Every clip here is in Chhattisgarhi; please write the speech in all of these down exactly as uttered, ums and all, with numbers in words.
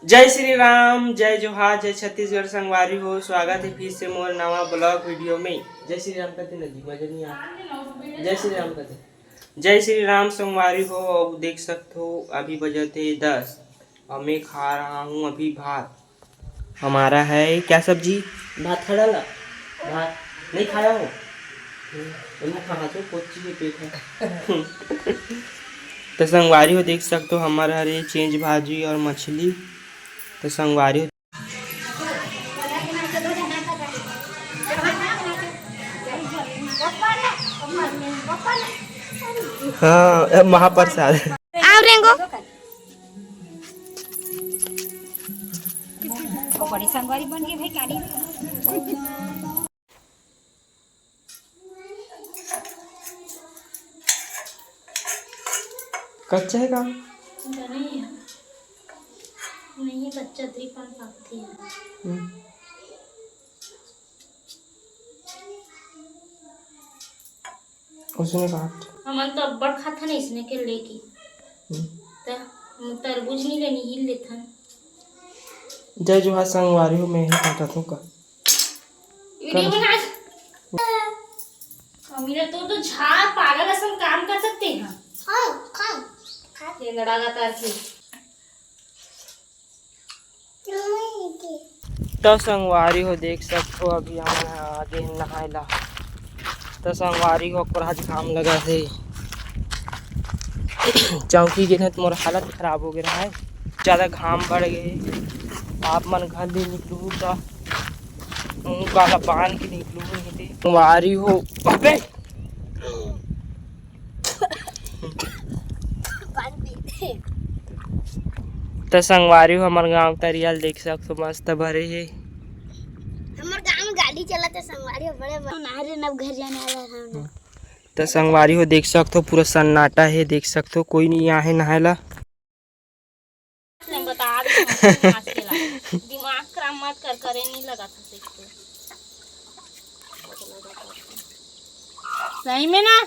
जय श्री राम, जय जोहार, जय छत्तीसगढ़ संगवारी हो। स्वागत है फिर से मोर नवा ब्लॉग वीडियो में। जय श्री राम कथे नदी मजा नहीं आ। जय श्री राम कथे। जय श्री राम संगवारी हो। अब देख सकते हो अभी बजत है दस और मैं खा रहा हूँ अभी भात। हमारा है क्या सब्जी? भात खा डाला। भात नहीं खाया हो? हम्म, तुम कहाँ से कुछ चीज़ें पेट है। तो संगवारी हो देख सकते हो हमारा हरे चेंज भाजी और मछली। तो संगवारी हो हाँ, महाप्रसाद। आओ रेंगो। बड़ी संगवारी बन गई भाई गाड़ी। कच्चा है का? नहीं है। नहीं है कच्चा, त्रिपान पाती है। हम्म। उसने काट। हमन तो अब्बड़ खाथन इसने के लेके। हम्म। त तरबूज नहीं लेनी, हिल लेथन। जय जोहार संगवारी हो, मैं ही काटत हूँ का। वीडियो बना। कमीना, तू तो झार पागल असन काम कर सकते हैं। हाँ, हाँ। ये लड़ागा तार की। तो संगवारी हो देख सकते हो, अभी हमन ह आगे हन नहाए ला। तो संगवारी हो, ओकर आज घाम लगा थे। चौकी गे रहें तो मोर हालत खराब हो गया है, ज़्यादा घाम बढ़ गए। आप मन घर ले निकलू तो मुँह काला बांध के निकलू नहीं थे। संगवारी हो, अबे! तो संगवारी हो, हमर गांव तरिया ल देख सकथो, मस्त भरे हे। हमर गांव में गाड़ी चलत हे संगवारी हो, बड़े बड़े। नहरे नब घर जाने वाला है हम। तो संगवारी हो देख सकथो, पूरा सन्नाटा हे, देख सकथो कोई नहीं आहे नहाए ला। नहीं बता दे, दिमाग खराब मत कर, करे नहीं लगा था। सही में ना,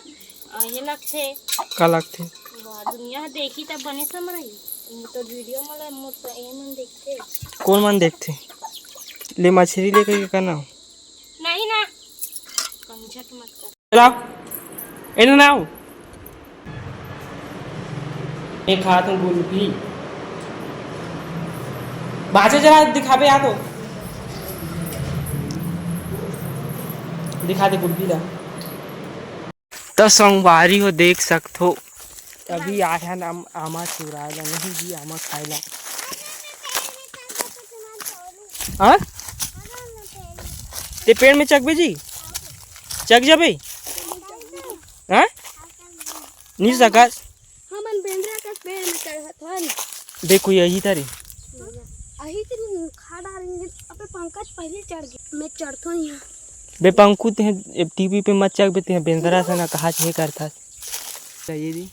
ये लगथे। का लगथे? वाह, दुनिया देखी तब बने समरही। ये तो वीडियो में मोर तो ये मन देखथे। कौन मन देखथे? ले मछली लेके के करना हो? नहीं ना, कंझट मत कर। चलाओ, एने ना आओ। मैं खात हूँ गुल्फी। बाजे जरा दिखाबे आ तो। दिखा दे गुल्फी ला। तो संगवारी हो देख सकथो, अभी आया ना आमा चुराए ला, नहीं जी आमा खाए ला। हाँ? ते पेड़ में चघबे जी? चघ जाबे? हाँ? नहीं सकस। हमन बेंदरा कस पेड़ में चढ़त हन। देखो यही तरे। अही तरी खा डारेंगे। अबे पंकज पहले चढ़ गए। मैं चढ़तो ही हूँ। बे पंकु ते टीवी पे मत चघबे, ते बेंदरा से ना कहा छे करता। ये दी।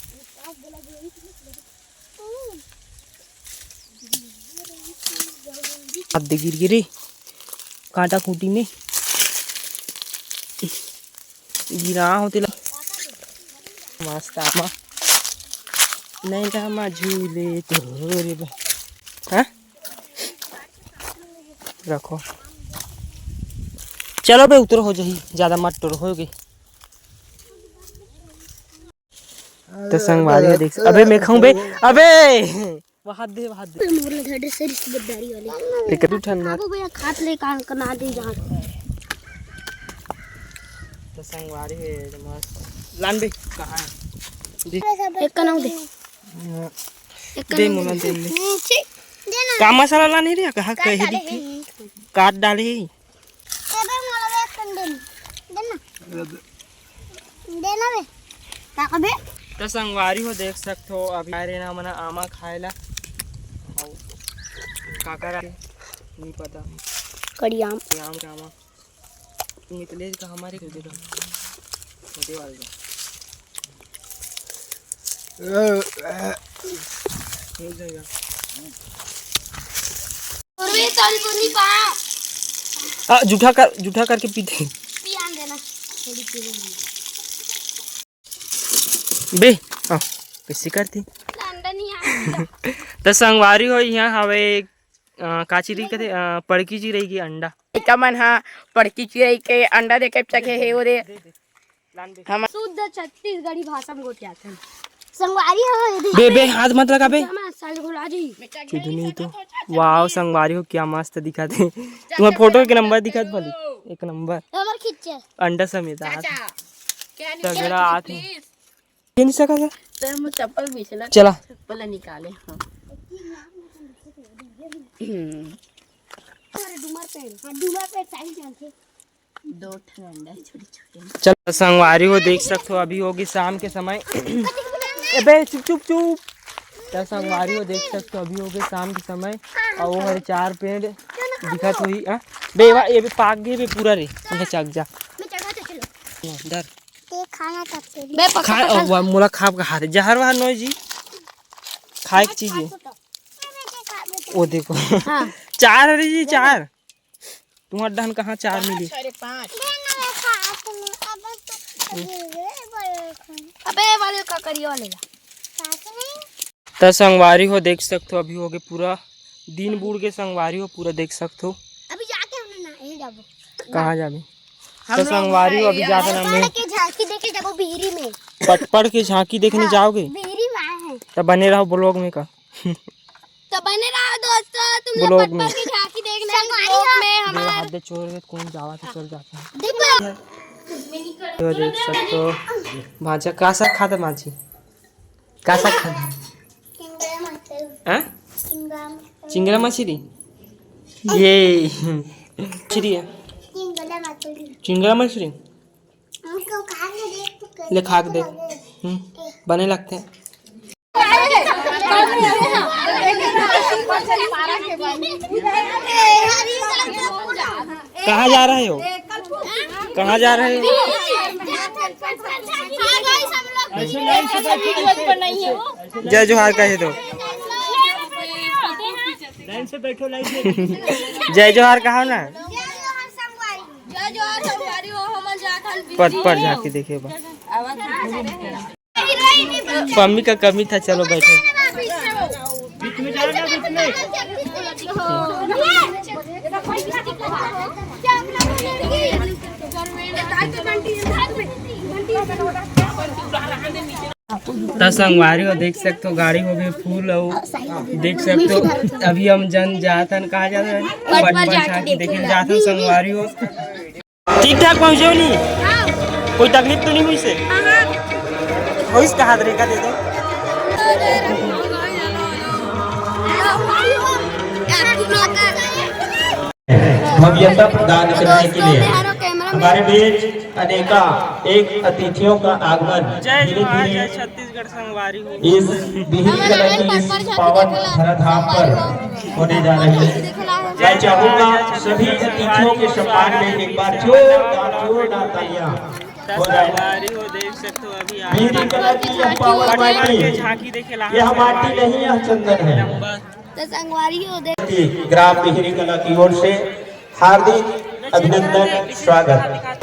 अब दे गिर गिरी कांटा खूंटी में गिरा होते ला। मस्त आमा। नहीं ना मा झूले तो रे बा। हाँ? रखो। चलो बे, उतरो हो जाही, ज्यादा मत टोरो, हो गई। तो संगवारी हो देख, अबे मैं खाऊं बे, अबे। वहां दे, वहां दे। मोर लगे ड्रेस रिश्तेदारी वाले। एक दू ठन मार। बाबू भैया खात ले कान कना दे जहां। तो संगवारी है मस्त। लान बे, कहां है? दे। एक कनाऊ दे। एक दे कनाऊ मोला दे। दे, दे। नीचे। दे ना। का मसाला लाने रे? कहां काट कहे डाले दिखी? हैं। काट डाले ही। अबे मोला एक कन दे। दे ना। दे ना बे। का कबे? तो संगवारी हो देख सकथो, अभी आए रहे ना हमन आमा खाए ला। अउ काकर आए, नहीं पता। कड़ी आम। ये आम के आमा। मितलेज का हमारे को दे दो। दे वाले दो। हो जाएगा। और वे तल को नहीं पा। आ, जूठा कर, जूठा करके पीते। पियान देना। थोड़ी पी लेंगे। बे, आ, कैसे करती? डंडा नहीं आ। तो संगवारी हो, यहाँ हवे एक अ, का चिरई कथे, अ, पड़की चिरई के अंडा। लइका मन ह पड़की चिरई के अंडा देखे चघे हे ओदे। हम शुद्ध छत्तीसगढ़ी भाषा में गोठियाथन। संगवारी हो, ये देख। बे, बे, हाथ मत लगा बे। साले घोला जी। चुदनी तो। वाओ, संगवारी हो, क्या मस्त दिखत हे। तुम्हार फोटो के नंबर दिखत भली, एक नंबर। हमर खींचे। अंडा समेत आत हे। झगड़ा आत हे। ये नहीं सका सर। तो हम चप्पल बिछला। चला। चप्पल निकाले, हाँ। हम्म। अरे डूमर पेड़, हाँ, डूमर पेड़ साइड जान के। दो ठन अंडा है, छोटे छोटे। चल संगवारी हो, देख सकथो, अभी होगे शाम के समय। ए बे, चुप, चुप, चुप। त संगवारी हो, देख सकथो, अभी होगे शाम के समय, अउ वो हर चार पेड़ दिखत होही, हाँ? बे, वा, ये बे पाक गे बे पूरा रे, उन्हें चक जा। मैं चढ़ा तो चलो। धर। ते खाना तब के लिए। बे, पकड़, खा, पकड़। अ, वा, मोला खाब कहा रे, जहर वहर नोय जी, खाए के चीज है। वो देखो। हाँ। चार हरे जी, चार। तुम्हार डहन कहाँ चार मिली? अरे पाँच। अबे वाले का करिया वाले ला। त संगवारी हो देख सकथो, अभी होगे पूरा दिन बूड़ के संगवारी हो पूरा देख सकथो। अभी जाके हमने ना, यहीं जाबो। कहाँ जाबे? हम त लोग संगवारी हो अभी जाके ना पटपड़ में के झांकी देखे जाबो बिहरी में। पटपड़ के झांकी देखने हाँ, जाओगे? बिहरी में आए हैं। त बने रहो vlog में का। तो बने रहो दोस्तों, तुम लोग vlog में। पटपड़ की झांकी देखना है संगवारी vlog हो। में मेरा हमारे। हाथ दे चोर के कौन जावा तो चल जाता है। देखो। तो देख सकते हो, भांचा का साग खाता मांझी? का साग खाता? चिंगड़ा मछली। हाँ? चिंगड़ा मछली। चिंगड़ा मछली? ये मछली है। चिंगड़ा मछली। चिंगड़ा मछली? हमको खा के देख तो कैसे ले खा के देख। लगे? हम्म, बने लगते हैं। कहाँ जा रहे हो? कहाँ जा रहे हो? जय जोहार कहे दो। लाइन से बैठो, लाइन से। जय जोहार कहा ना। पट पट झांकी देखे बा। मम्मी का कमी था, चलो बैठो। त संगवारी हो देख सकथो, गाड़ी हो गई full। अउ देख सकथो, अभी हम जन जाथन, कहाँ जाथन? पटपड़ झांकी देखे जाथन संगवारी हो। ठीक ठाक पहुँचे हो नहीं? हाँ। कोई तकलीफ तो नहीं हुई से? हाँ, हाँ। होइस कहा दे, का दे दे। भव्यता प्रदान करने के लिए हमारे बीच अनेका एक अतिथियों का आगमन जय धीरे जोहार, धीरे जय छत्तीसगढ़ संगवारी हो। इस बिहरी कला की इस पावन धराधाम पर होने जा रही है। मैं चाहूंगा सभी अतिथियों के सम्मान में एक बार जोरदार, जोरदार तालियां हो जाए। संगवारी हो, देख सकते हो अभी बिहरी कला की यह पावन माटी, झांकी देखे ला। यह माटी नहीं, यह चंदन है। तो संगवारी हो देख कि ग्राम बिहरी कला की ओर से हार्दिक अभिनंदन, स्वागत।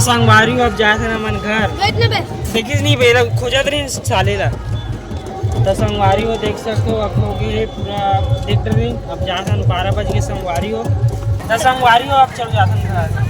संगवारी हो, अब जात हन हमन घर। वेट ना बे। देखिस नहीं बेरा खोजत रही साले ला। त संगवारी हो, देख सकते हो आप लोग, ये पूरा देख रहे, अब जात हन, बारह बज के संगवारी हो। त संगवारी हो, अब चल जात हन घर।